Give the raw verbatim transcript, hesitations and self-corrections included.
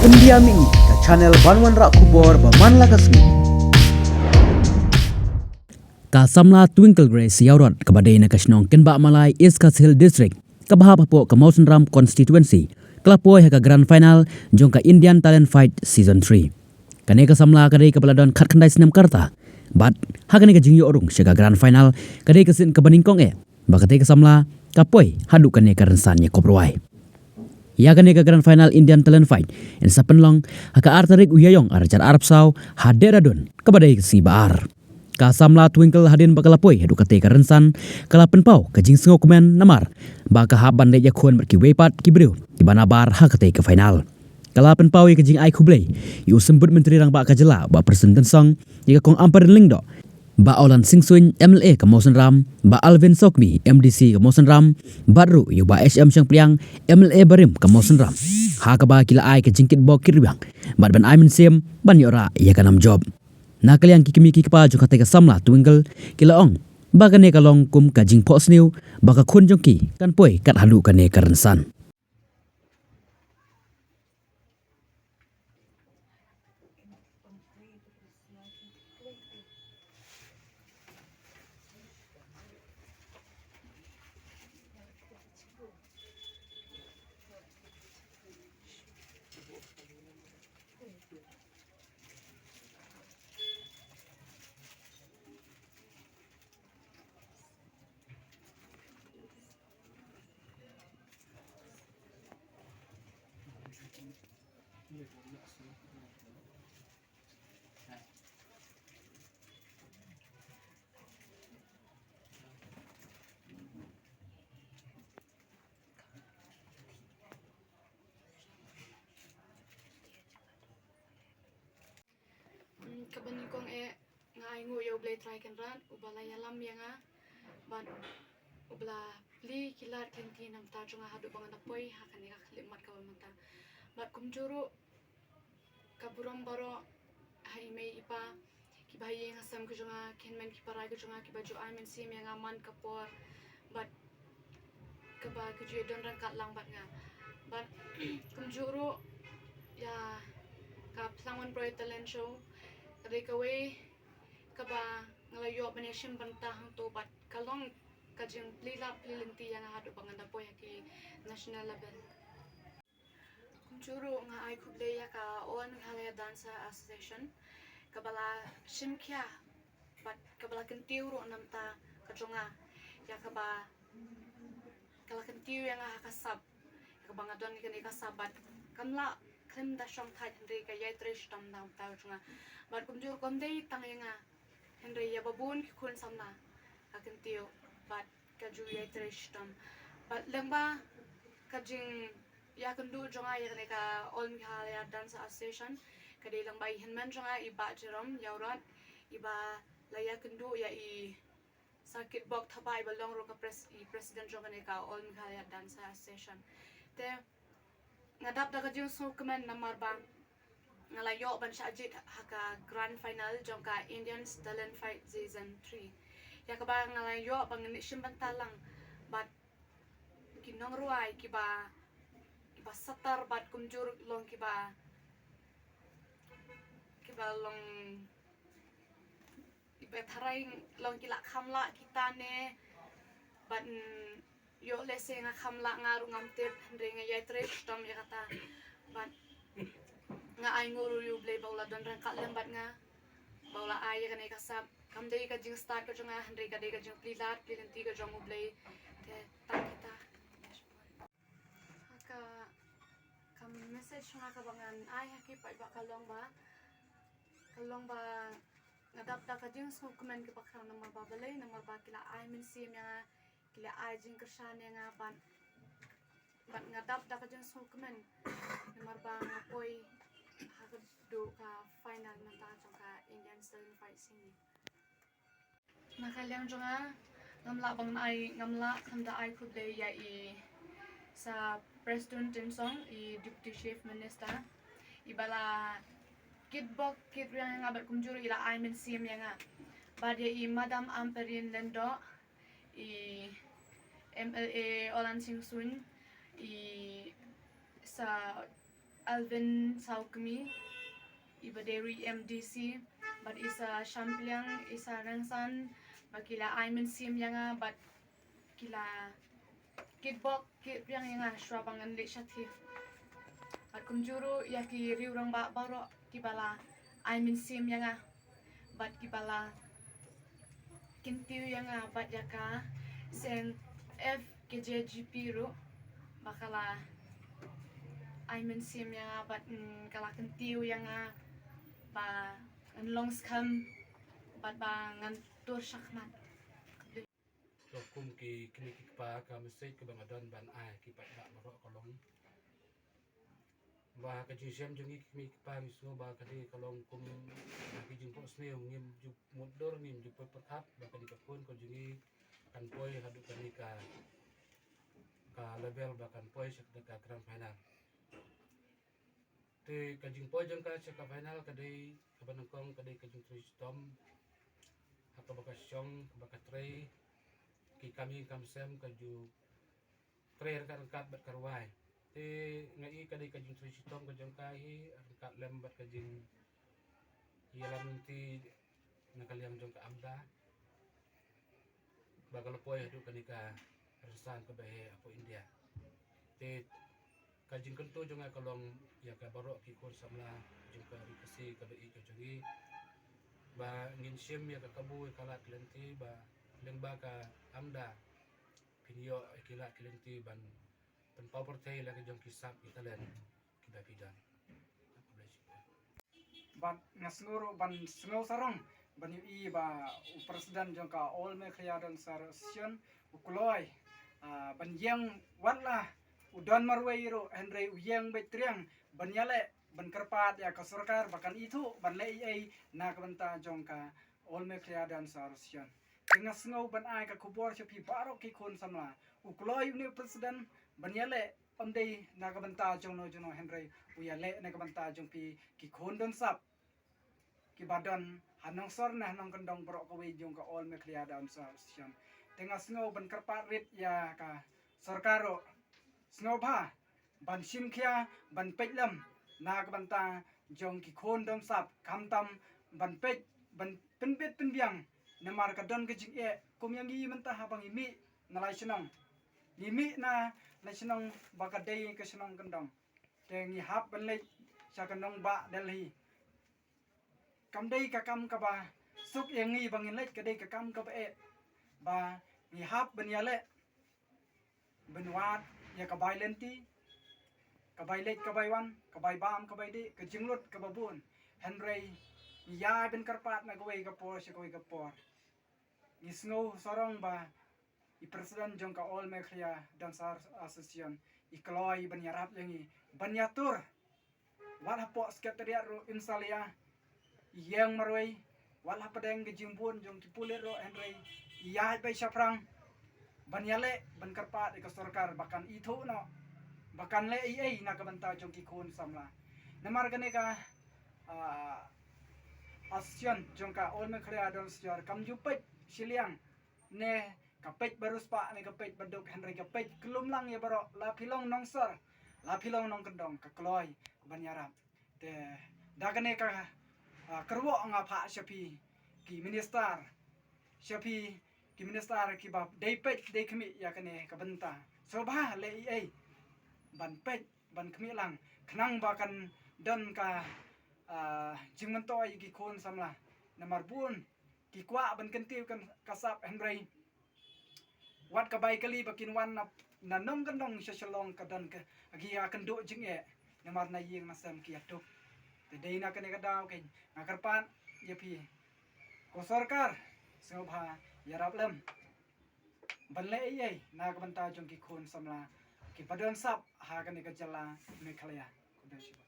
India Mini, ka channel ban wanrah khubor ba man la ka sngi. Ka samla Twinkle Grace Ïawrot kaba dei na ka shnong Kinbah Malai, East Khasi Hills District, kaba hap hapoh ka Mawsynram Constituency, ka la poi ha ka Grand Final jong ka Indian Talent Fight Season three. Kane ka samla ka dei kaba la don khatkhyndai snem ka rta bad ha kane ka jingïoh rung sha ka Grand Final ka dei ka sien kaba nyngkong eh ba katei ka samla ka poi haduh kane ka rynsan ïakob rwai. Ïa kane ka Grand Final Indian Talent Fight yn sa pynlong ha ka ar tarik u Ïaïong arhajar arphew saw ha Dehradun kaba dei ka sngi ba ar. Ka samla Twinkle hadien ba ka la poi haduh katei ka rynsan ka la pynpaw ka jingsngewkmen namar ba ka hap ban leit ïakhun bad kiwei pat ki briew kiba nabar ha katei ka final. Ka la pynpaw ïa ka jingai khublei ïa u Symbud Myntri Rangbah ka jylla Bah Prestone Tynsong, ïa ka Kong Ampareen Lyngdoh, Bah Orland Sing Suin, M L A ka Mawsynram, Bah Alvin Sawkmie, M D C ka Mawsynram, bad ruh ïa u Bah H M Shangpliang, M L A barim ka Mawsynram, ha kaba ki la ai ka jingkitbok kitrwiang bad ban ai mynsiem ban ïoh rah ïa ka nam jop. Na ka liang ki kmie ki kpa jong katei ka samla Twinkle ki la ong ba kane ka long kum ka jingphohsniew ba ka khun jong ki kan poi kat haduh kane ka rynsan. Mm, kaba nyngkong eh nga ai nguh ïa U Blei Trai Kynrad uba la ïalam ïa nga bad uba la plie ki lad ki lynti na bynta jong nga haduh ba ngan da poi ha kane ka khyllipmat kaba mynta. Bad kumjuh ruh ka burom baroh ha i mei i pa kiba ha ïing ha sem ka jong nga, ki hynmen ki para ka jong nga kiba ju ai mynsiem ïa nga man ka por bad kaba ki ju ïa don ryngkat lang bad nga. Bad kumjuh ruh ïa ka Phlangwan Broy Talent Show ka dei kawei kaba nga la ïoh ban ïa shim bynta hangto bad ka long ka jingplie lad plie lynti ïa nga haduh ba ngan da poi ha ki national level. Kumjuh ruh nga ai khublei ïa ka All Meghalaya Dancer Association kaba la shim khia bad kaba la kyntiew ruh na bynta ka jong nga ïa kaba ka la kyntiew ïa nga ha ka sap ïa kaba nga don kane ka sap bad kam lah khlem da shong thait hynrei ka ïai trei shitom na bynta ka jong nga. Bad kumjuh ruh kam dei tang ïa nga hynrei ïa ba bun ki khun samla ka kyntiew bad ka ju ïai trei shitom. Bad lyngba ka jingïakynduh jong nga ïa kane ka All Meghalaya Dancer Association ka dei lyngba i hynmen jong nga i Bah Jerome Ïawrot iba la ïakynduh ïa i Sir Kitbok Thabah iba long ruh ka pres-, i president jong kane ka All Meghalaya Dancer Association. Te nga dap da ka jingsngewkmen namar ba nga la ïoh ban shah jied ha ka grand final jong ka Indian Talent Fight Season three. Ïa kaba nga la ïoh ba ngan ïa shim bynta lang bad ki nongrwai kiba, kiba satar bad kumjuh long kiba, kiba long kiba tharai long ki la kham lah kita ne bad, mm, ïoh lehse nga kham lah nga ruh ngam tip hynrei nga ïai trei shitom ïa kata bad nga ai nguh ruh ïa U Blei ba u la don ryngkat lem bad nga ba u la ai ïa kane ka sap. Kam dei ka jingstad ka jong nga hynrei ka dei ka jingplie lad plie lynti ka jong U Blei. Te tang kita. Ha ka, ka message nga kaba ngan ai ha ki paidbah ka long ba, ka long ba nga dap da ka jingsngewkmen kaba khraw namar ba balei, namar ba ki la ai mynsiem ïa nga, ki la ai jingkyrshan ïa nga bad, bad nga dap da ka jingsngewkmen namar ba nga poi ha ka duh ka final mynta jong ka Indian Talent Fight Season. Na ka liang jong nga ngam lah ban ai, ngam lah khlem da ai khublei ïa i Sir Prestone Tynsong, i Deputy Chief Minister, iba la kitbok kitrwiang ïa nga bad kumjuh ruh i la ai mynsiem ïa nga. Bad ïa i Madam Ampareen Lyngdoh, i M L A Orland Sing Suin, i Sir Alvin Saukmi, i ba dei ruh i M D C, bad i Sa Shampliang, i Sa Rangsan, ba ki la ai mynsiem ïa nga, bad ki la kitbok kitpriang ïa nga shuwa ba ngan leit shathie. Bad kumjuh ruh ïa ki riew rangbah baroh ki ba la ai mynsiem ïa nga, bad ki ba la kyntiew ïa nga, bad ïa ka C N F K J G P ruh, ba ka la ai mynsiem ïa nga, bad, mm, ka la kyntiew ïa nga ba ngan long skhem, bad ba ngan tur shakhmat. To kum ki kmie ki kpa, ka message kaba nga don ban ai ki paidbah baroh ka long ba ka jingshem jong ngi ki kmie ki kpa, ngi sngew ba ka dei ka long kum, ah, ki jingphohsniew, ngim ju mutdur, ngim ju poi pyrkhat ba ka dei ka khun ka jong ngi kan poi haduh kane ka, ka level ba kan poi sha ka grand final. Te ka jingpoi jong ka sha ka final ka dei kaba nyngkong, ka dei ka jingtrei shitom ha kaba ka shong, kaba ka trei, ki kam ïing kam sem ka ju trei ryngkat ryngkat bad ka rwai. Te nga i ka dei ka jingtrei shitom ka jong ka hi ryngkat lem bad ka jingïalam lynti na ka liang jong ka AMDA ba ka la poi haduh kane ka rynsan kaba heh hapoh India. Te ka jingkyntu jong nga ka long ïa ka baroh ki khun samla jong ka Ri Khasi kaba ïeit ka jong ngi, ba ngin shim ïa ka kabu ïa ka lad ka lynti ba lyngba ka AMDA phin ïoh ïa ki lad ki lynti ban pynpaw pyrthei la ka jong ki sap ki talent kiba phi don. Bad nga sngew ruh ban sngew sarong ban ïohi ba u president jong ka All Meghalaya Dancer Association u kloi, ah, ban ïeng, wat la u don marwei ruh hynrei u ïeng beit triang ban ïaleh, ban kyrpad ïa ka sorkar ba kan ithuh ban leh ei ei na ka bynta jong ka All Meghalaya Dancer Association. Te nga sngew ban ai ka khubor sha phi baroh ki khun samla, u kloi une u president ban ïaleh ym dei na ka bynta jongno jongno hynrei u ïaleh na ka bynta jong phi ki khun don sap kiba don ha nongsor ne ha nongkyndong baroh kawei jong ka All Meghalaya Dancer Association. Te nga sngew ban kyrpad rit ïa ka sorkar ruh, sngewbha ban shim khia, ban peit lem na ka bynta jong ki khun don sap, khamtam ban peit, ban pynbit pynbiang, namar ka don ka jingeh kum ïa ngi mynta haba ngi mih na lai shnong. Ngi mih na lai shnong ba ka dei ka shnong kyndong, te ngi hap ban leit sha ka nongbah Delhi. Kam dei ka kam kaba suk ïa ngi ba ngin leit, ka dei ka kam kaba eh, ba ngi hap ban ïaleh, ban wad ïa ka bai lynti, ka bai leit ka bai wan, ka bai bam ka bai dih, ka jinglut kaba bun. Hynrei ngi ïai ban kyrpad na kawei ka por sha kawei ka por. Ngi sngew sarong ba i president jong ka All Meghalaya Dancer Association i kloi ban ïarap ïa ngi, ban ïatur. Wat hapoh secretariat ruh in sa leh ïa, i ïeng marwei, wat hapdeng ka jingbun jong ki pulit ruh hynrei i ïaid beit shaphrang ban ïaleh, ban kyrpad ïa ka sorkar ba kan ithuh noh, ba kan leh ei ei na ka bynta jong ki khun samla. Namar kane ka, ah, association jong ka All Meghalaya Dancer kam ju peit shiliang ne ka peit ba riewspah ne ka peit ba duk, hynrei ka peit khlem lang ïa baroh, la phi long nongsor, la phi long nongkyndong, ka kloi ban ïarap. Te da kane ka, ah, kyrwoh nga phah sha phi ki minister, sha phi ki minister kiba dei peit dei khmih ïa kane ka bynta, sngewbha leh ei ei ban peit ban khmih lang khnang ba kan don ka, ah, jingmyntoi ïa ki khun samla. Namar bun ki kwah ban kyntiew ka sap hynrei wat ka bai kali ba kin wan na, na nongkyndong sha Shillong ka don ka, ki ïakynduh jingeh namar na ïing na sem ki ïatuk. Te dei na kane ka daw kein nga kyrpad ïa phi, ko sorkar sngewbha ïarap lem ban leh ei ei na ka bynta jong ki khun samla kiba don sap ha kane ka jylla Meghalaya. Khublei shibun.